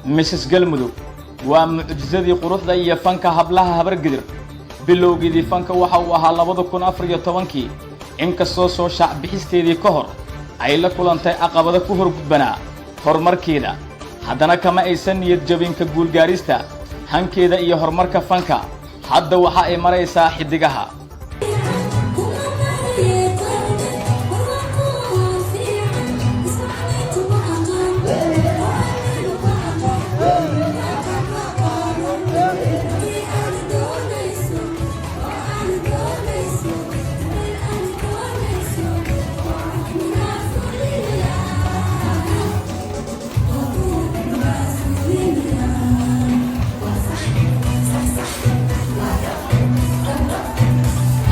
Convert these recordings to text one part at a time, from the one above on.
Mrs Galmudug waa mucjisadii quruxda iyo fanka hablaha Habargidir. Bilowgeedii fanka waxa uu ahaa 2014-kii, inkastoo soo shaacbixisteedii ka hor ay la kulantay caqabado ku horgudbanaa horumarkeeda, haddana kama aysan niyad jabin ka guulgaarista hankeeda iyo horumarka fanka. Hadda waxa ay maraysaa xiddigaha.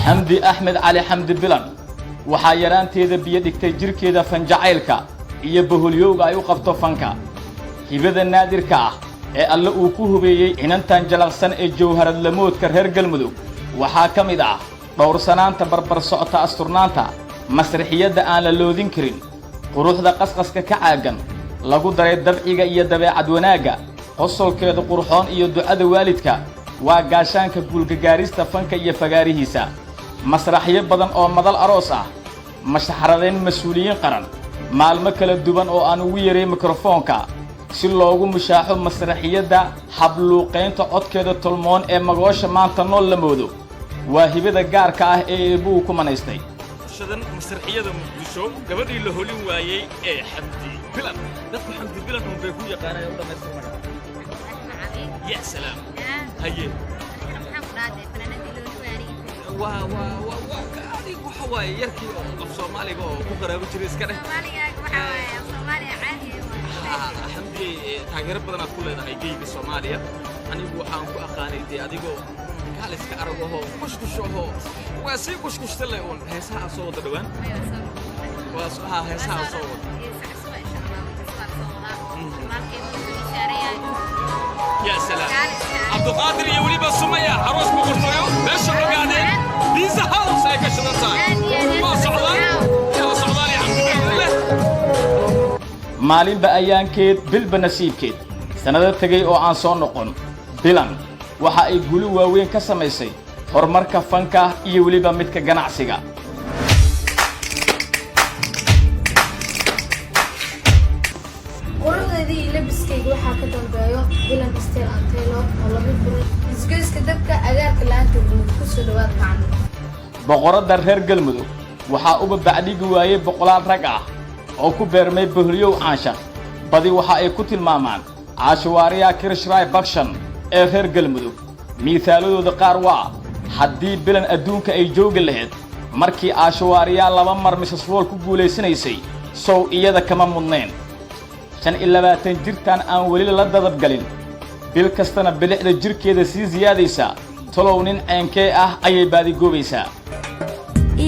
Xamdi Axmed Cali, Xamdi Bilan, waxaa yaraanteeda biyo dhigtay jirkeeda fanjacaylka iyo baholyowga ay u qabto fanka. Hibada naadirka ah ee Alle uu ku hubeeyey inantan jalaqsan ee jawharadlamoodka reer Galmudug waxaa ka mid ah dhowrsanaanta barbar socota asturnaanta, masrixiyadda aan la loodin karin, quruxda qasqaska ka caagan, lagu daray dabciga iyo dabeecad wanaagga, qosolkeeda qurxoon iyo ducada waalidka. Waa gaashaanka guulgagaarista fanka iyo fagaarihiisa. Masraxyo badan oo madal aroos ah, mashaxradayn mas-uuliyiin qaran, maalmo kala duwan oo aan ugu yaray mikrofoonka si loogu mushaaxo masraxiyadda habluuqaynta codkeeda tolmoon ee magoosha maanta nool la moodo, waa hibada gaarka ah ee Eebbuhu ku manaystay. Shadan masraxiyada Muqdisho, gabadhii la holin waayey ee Xamdi Bilan. Dadku Xamdi Bilan un bay ku yaqaanaan u dhamaystir magaca. Ya salaam, haye. Waa adig waxa waaye yarkii oo af Soomaaliga oo ku qaraabo jiray iska dheh. Xamdi, taageero badanaad ku leedahay geyga Soomaaliya. Anigu waxaan ku aqaanay dee adigoo kaaliska arag ahoo kushkush ahoo waa sii kushkushta le uun. Heesaha aad soo wada dhowaan waa ha heesaha aad soo wada. Ya salaam, Cabduqaadir iyo weliba Sumaya, aroos boqortooyo meesha ogaadeen Biisa House ay ka shidan tahay. Waa socdaan, waa socdaan iyo Xamdi leh. Maalinba ayaankeed, bilba nasiibkeed, sannado tegey oo aan soo noqon, Bilan waxa ay guli waaweyn ka samaysay horumarka fanka iyo weliba midka ganacsiga. Quruxdeedii iyo labiskayga waxaa ka dambeeyo Bilan Style and Tailor oo lagu furay isgoyska dabka agaarka laanta guud. Kusoo dhawaad macno. Boqoradda reer Galmudug waxaa uba bacdhigi waayey boqolaal rag ah oo ku beermay boholyow caanshaq. Badi waxa ay ku tilmaamaan Aishwarya Krishna Bachchan ee reer Galmudug. Miisaaladooda qaar waa haddii Bilan adduunka ay joogi lahayd markii Aishwarya laba mar Mrs World ku guulaysanaysay, sow iyada kama mudnayn? 25 jirtan aan weli la dadabgalin, bil kastana bilicda jirkeeda sii siyaadaysa, tolow nin ceenkee ah ayay baadigoobaysaa?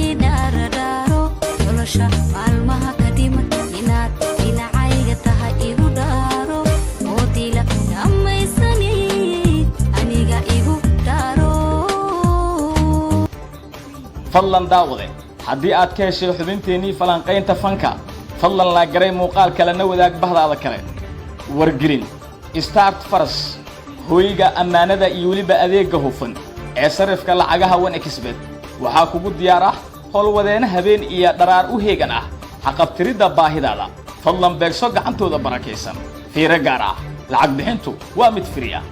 Idhaaradhaaro nolosha maalmaha ka dhiman inaad dhinacayga tahay, igu dhaaro oo dila dhammaysani aniga igu dhaaro. Fadlan daawade, haddii aad ka heshay xubinteennii falanqaynta fanka, fadlan laagaray muuqaal kalena wadaag bahdaada kale. Wargelin: Start Faras, hooyga ammaanada iyo weliba adeegga hufan ee sarifka lacagaha 1xBet, waxaa kugu diyaar ah howlwadeena habeen iyo dharaar u heegan ah haqabtiridda baahidaada. Fadlan beegso gacantooda barakaysan. Fiiro gaar ah, lacag bixintu waa mid free ah.